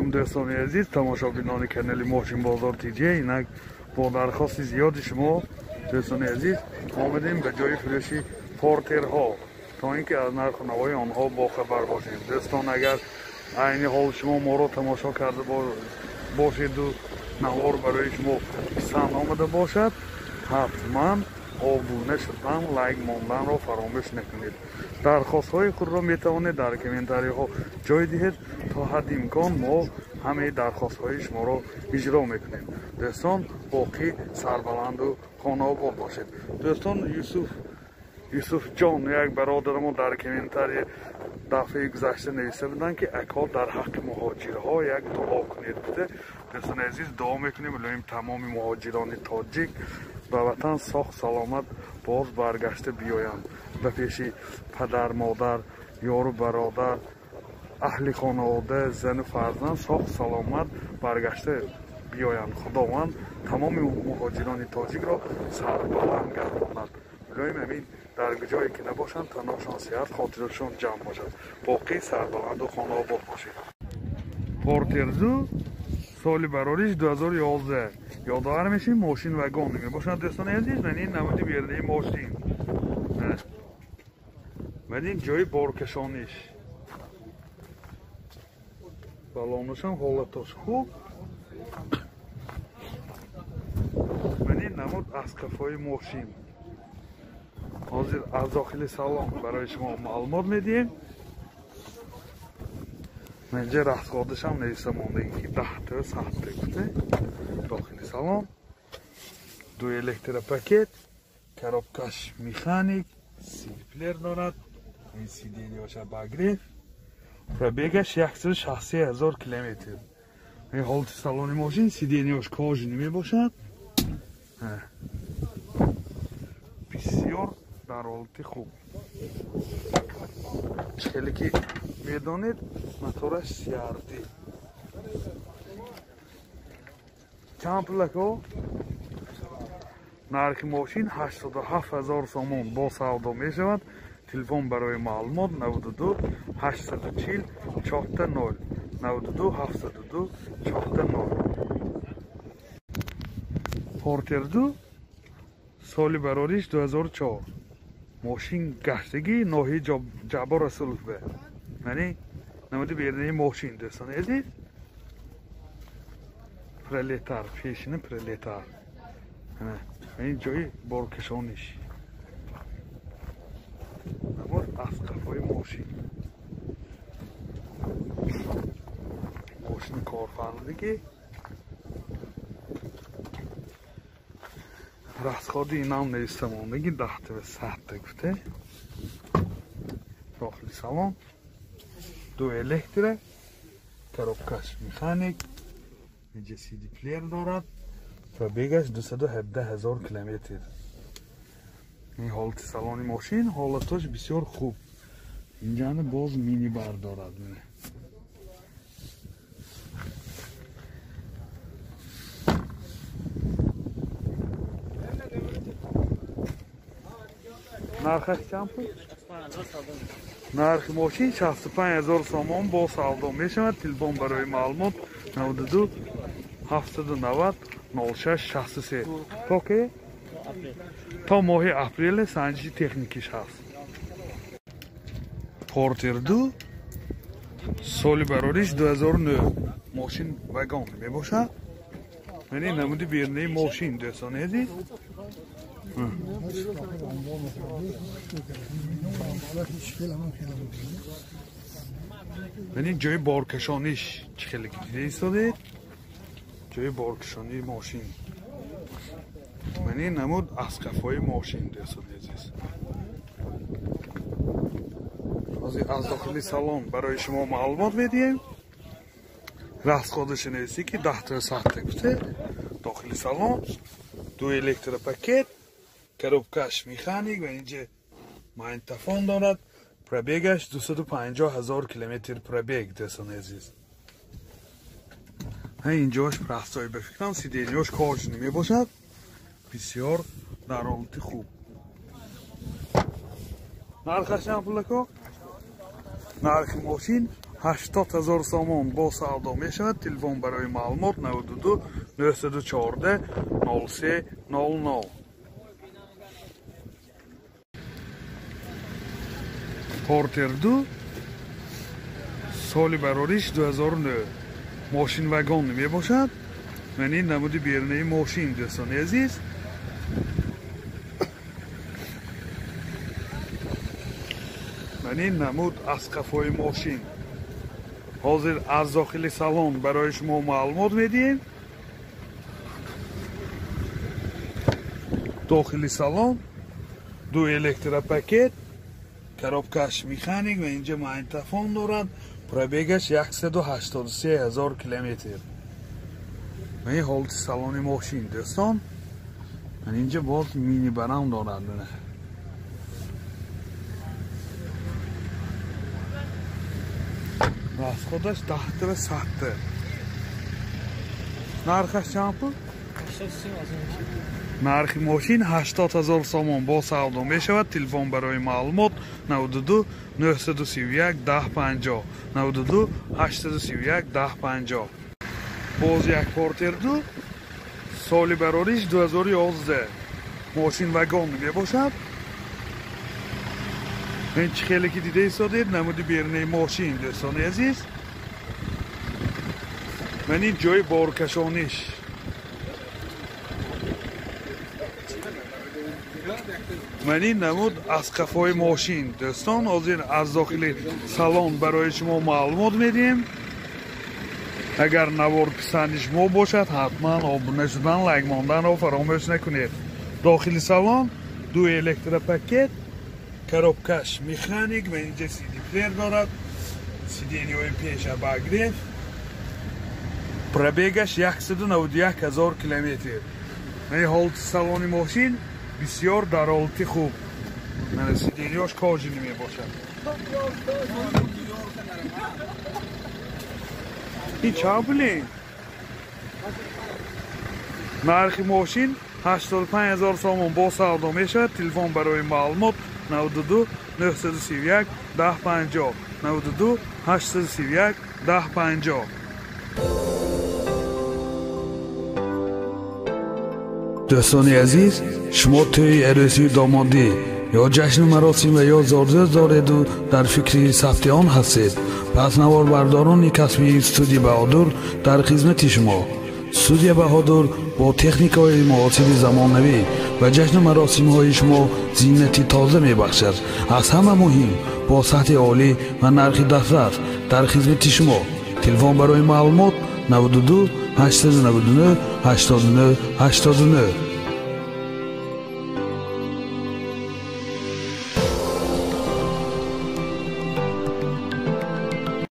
Алайкум дӯстони азиз, тамошобинони канали Мошин Бозор ТЖ. Инак бо дархости зиёди шумо дӯстони азиз омадем ба ҷои фурӯши портерҳо, то ин ки аз нарху навои онҳо бохабар бошем. Дӯстон, агар айни ҳол шумо моро тамошо карда бошеду навор барои шумо писанд омада бошад, ҳатман обуна шудан, лайк монданро фаромӯш накунед. Дархостҳои худро метавонед дар комментариҳо ҷой диҳед, то ҳадди имкон мо ҳамаи дархостҳои шуморо иҷро мекунем. Дӯстон, боқӣ сарбаланду хонаобод бошед. Дӯстон, Юсуфҷон як бародарамо дар комментарии дафъаи гузашта нависта буданд, ки ако дар ҳаққи муҳоҷирҳо як дуо кунед гуфта. Дӯстони азиз, дуо мекунем, илоҳим тамоми муҳоҷирони тоҷик ба ватан соғ саломат боз баргашта биёянд, ба пеши падар, модар, ёру бародар, аҳли хонавода, зану фарзанд соғ саломат баргашта биёянд. Худованд тамоми муҳоҷирони тоҷикро сарбаланд гардонад. Илоҳим амин дар ҷое ки набошанд, таношон сиҳат, хотирашон ҷамъ бошад. Боқӣ сарбаланду хонаобод бошед. Портер 2 соли барориш 2011. Ёдовар мешем, мошин вагон мебошад. Дӯстони азиз, ман ин намуди бердаи мошин, ман ин ҷои боркашониш, балонашам ҳолатош хуб. Ман ин намуд аз қафои мошин. Ҳозир аз дохили салон барои шумо маълумот медиҳем. Инҷа расходашам нависта мондагӣ, ки 10 та 100 та гуфта. Дохили салон ду электропакет, коробкаш механик, сиплер дорад, ин сиденьяша багреф, пробегаш 163 000 километр. Ин ҳолати салони мошин, сиденьяш кожаный мебошад, бисёр дар ҳолати хуб. Хеле ки медонед, мотораш CRD. Чанд пул ако? Нархи мошин 87 000 сомон бо савдо мешавад. Телефон барои маълумот 92 840 4 0 92 702 4 0. Портер 2 соли барориш 2004. Мошин гаштагӣ ноҳияи Ҷаббор Расулов бе. Яъне намуди бернаи мошин, дӯстони азиз. Пролетар, пешини пролетар. Ин ҷои боркашониш. Намуд аз қафои мошин. Мошини корфармудагӣ. Расходи инам нависта мондагӣ 10 та 100 та гуфта. Дохили салон ду электро, коробкаш механик, инҷа CD плеер дорад, пробегаш 217 000 километр. Ин ҳолати салони мошин, ҳолаташ бисёр хуб. Инҷа боз минибар дорад. Нархаш чанд пул? Нархи мошин 65 000 сомон бо савдо мешавад. Телефон барои маълумот 92 790 06 63. То ки? То моҳи апрел санҷиши техникиш ҳаст. Портер 2 соли барориш 2009. Мошин вагон мебошад. Яъне намуди бернаи мошин, дӯстони азиз. Яъне ҷои боркашониш чӣ хеле ки дида истодед, ҷои боркашонии мошин. Яъне намуд аз қафои мошин, дӯстони азиз. Ҳозир аз дохили салон барои шумо маълумот медиҳем. Расходаша нависӣ, ки 10 та 100 та гуфта. Дохили салон ду электропакет, коробкаш механик ва инҷа магнитофон дорад. Пробегаш 250 000 километр пробег, дӯстони азиз. Инҷоаш простой ба фикрам, сиденьяш кожаный мебошад, бисёр дар ҳолати хуб. Нархаш чанд пул ако? Нархи мошин 80 ҳазор сомон бо савдо мешавад. Телефон барои маълумот 92 914 03 00. Портер 2 соли барориш 2009 мошин вагон мебошад. Ман ин намуди берунаи мошин дӯстони азиз. Ман ин намуд аз қафои мошин. Ҳозир аз дохили салон барои шумо маълумот медиҳем. Дохили салон ду электропакет, коробкаш механик ва инҷа магнитофон дорад. Пробегаш 183 ҳазор километр. Ва ин ҳолати салони мошин дӯстон. Ман инҷа боз мини барам дорад. Расходаш 10 ва 100. Нархаш чанд пул? Нархи мошин 80 ҳазор сомон бо савдо мешавад. Телефон барои маълумот 92 931 1050 92 831 1050. Боз як Портер 2 соли барориш 2011 мошин вагон мебошад. Ин чӣ хеле ки дида истодед намуди берунаи мошин дӯстони азиз. Ман ин ҷои боркашониш. Ман ин намуд аз қафои мошин дӯстон. Ҳозир аз дохили салон барои шумо маълумот медиҳем. Агар навор писанди шумо бошад, ҳатман обуна шудан, лайк монданро фаромӯш накунед. Дохили салон ду электропакет, коробкаш механик ва инҷа сидиплеер дорад. Сиденьҳои пеш обогрев. Пробегаш 191 ҳазор километр. Ман ҳолати салони мошин бисёр дар ҳолати хуб. Сиденьҳош кожини мебошад. Ин чанд пулин? Нархи мошин 85 ҳазор сомон бо савдо мешавад. Телефон барои маълумот 92 931 1050 92 831 1050. Дӯстони азиз, шумо тӯи арӯсии домодӣ ё ҷашну маросим ва ё зорзӯз дореду дар фикри сабти он ҳастед, пас наворбардорони касбии студия Баҳодур дар хизмати шумо. Студия Баҳодур бо техникаҳои муосири замонавӣ ва ҷашну маросимҳои шумо зинати тоза мебахшад. Аз ҳама муҳим бо сатҳи олӣ ва нархи дастрас дар хизмати шумо. Телефон барои маълумот 92 899 89 89.